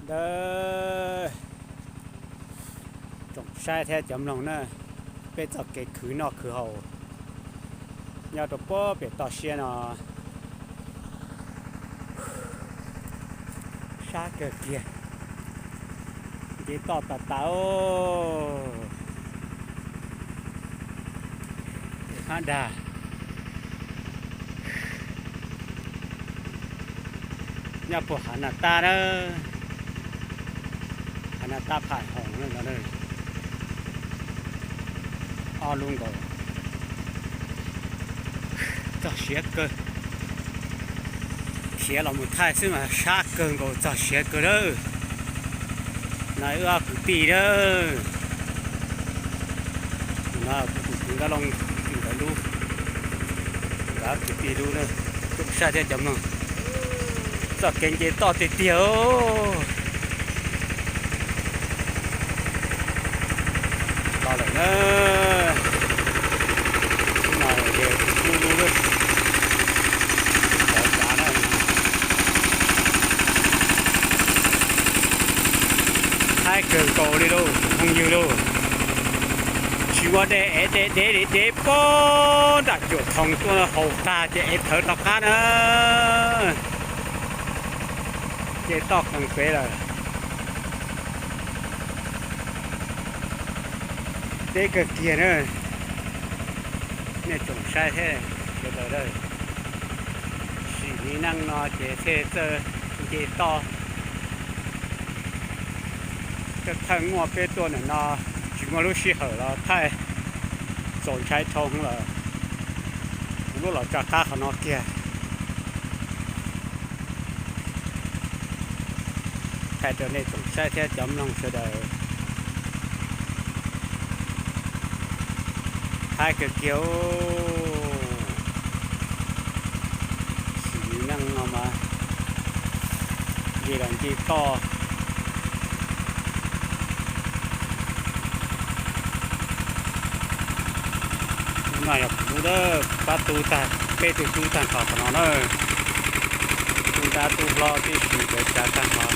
Dawb, tsoom saib thiab cov mloog na, peb txoj kev khwv noj khwv haus nyob rau puag pem toj siab no, sab kawg kiag, nce toj tas tas os. Hab dag nyob puag hav Naj Tab na, hav Naj Tab Phaj Hoom no, ob lub nkaus, txog siav kawg, khiav los mus thaij xwb mas sab kawg nkaus, txog siav kawg lawm. No wb ob kwv tij na, no kuv tus kwv Nkaj Looj nkawd lub, nkawd ob kwv tij lub na, tsoom saib thiab cov mloog, txoj kev nce toj tiag tiag. Los lawm na, no yog kuv tub lub, tov tsav na. Haib kawg nkaus li lauj tsoom phooj ywg lauj, tsis muaj dej es dej dev li dev pob nram cuam thoom tuaj haus tag ces es thawv rov qab na. Ces toj qees pem lawm. Deb kawg kiag na, nej tsoom saib thiab sawv daws, sim li neej no ces thiaj txawj nce toj. Tej thaij muaj peb tuaj ntawm no tsis muaj lub sij hawm los thaij, txaus ntshai dhau lawm. Kuv lub los tso qab qhov no kiag. Thaij rau nej tsoom saib thiab cov mloog sawv daws. Haib kawg kiag, sim li neej no mas nce los nce toj. Lub no yog kuv lub, pab tu tag, peb tug tub tag nrho qhov no na. Tub nrab tub hlob tib si nkawd tsav tag nrho.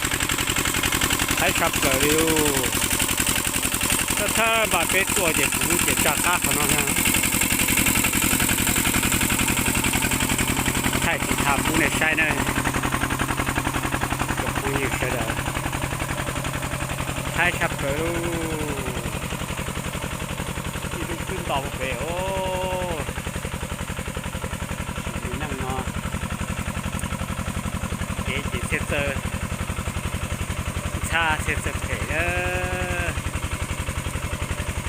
Haib tshaj plaws li. Thawj thawj npaj peb tuaj ces kuv lub ces tso qab qhov no na. Thaij tsis tau pub nej saib na, tsoom phooj ywg sawv daws. Haib tshaj plaws lauj. Ib lub twb nto pem os. Sim li neej no, kev ces thiaj txawj ntxhab thiaj txawj phem na.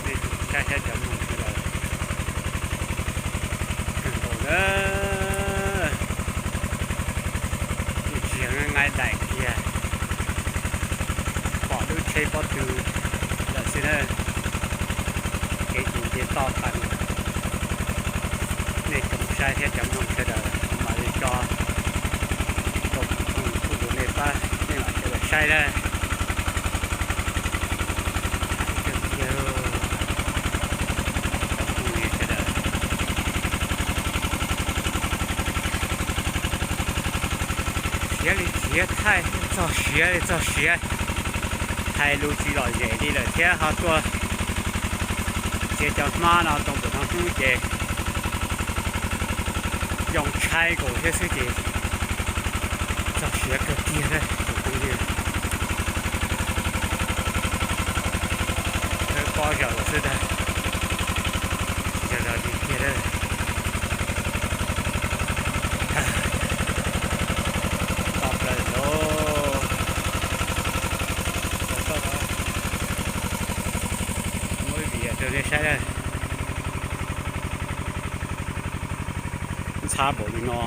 Nej tsoom saib thiab cov mloog sawv daws, kawg nkaus na. Tsis yog nqaij daim kiag, pom lub tsheb pob tw lawm xwb na. Kev ces nce toj qees. Nej tsoom saib thiab cov mloog sawv daws, kuv mam li tso rau kuv tus YouTube rau nej pab, nej mam sawv daws saib na. Cov phooj ywg sawv daws, siav li siav, thaij txog siav li txog siav, thaij lub tsis lom zem li lawm thiab ho tuaj txiav cov hmab no tau npaum no hnub ces yoo tshaib nkaus thiab xwb ces txog siav kawg kiag tsoom phooj ywg. Thawj pob zaws xwb ntag, zaws zog tiag tiag. Toj plaws lauj. Muab ib vim rau nej saib na. Ntxhab npaum li no.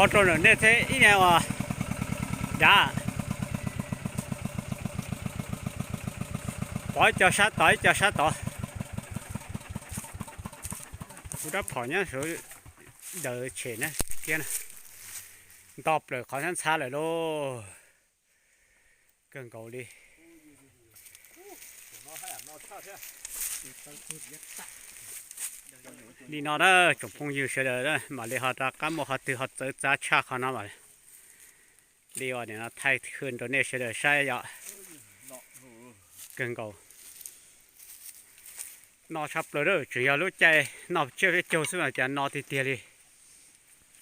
Ua rau ntawm nej thiab ib niag uas dav, pov ib co sab tod ib co sab tod. Kuv rab phom nyob saum daws tshem na, kiag na. Nto plaws qhov ntxhab ntxhab lawm lauj. Kawg nkaus li. Li no na tsoom phooj ywg sawv daws, mam li ho rov qab muaj qhov twg ho txawv txav tshaj qhov no mam li ua nim no thaij hwm rau nej sawv daws saib yom. Kawg nkaus. No tshaj plaws, tseem yog lub caij noj tsiab peb caug xwb mas cas no tiag tiag li.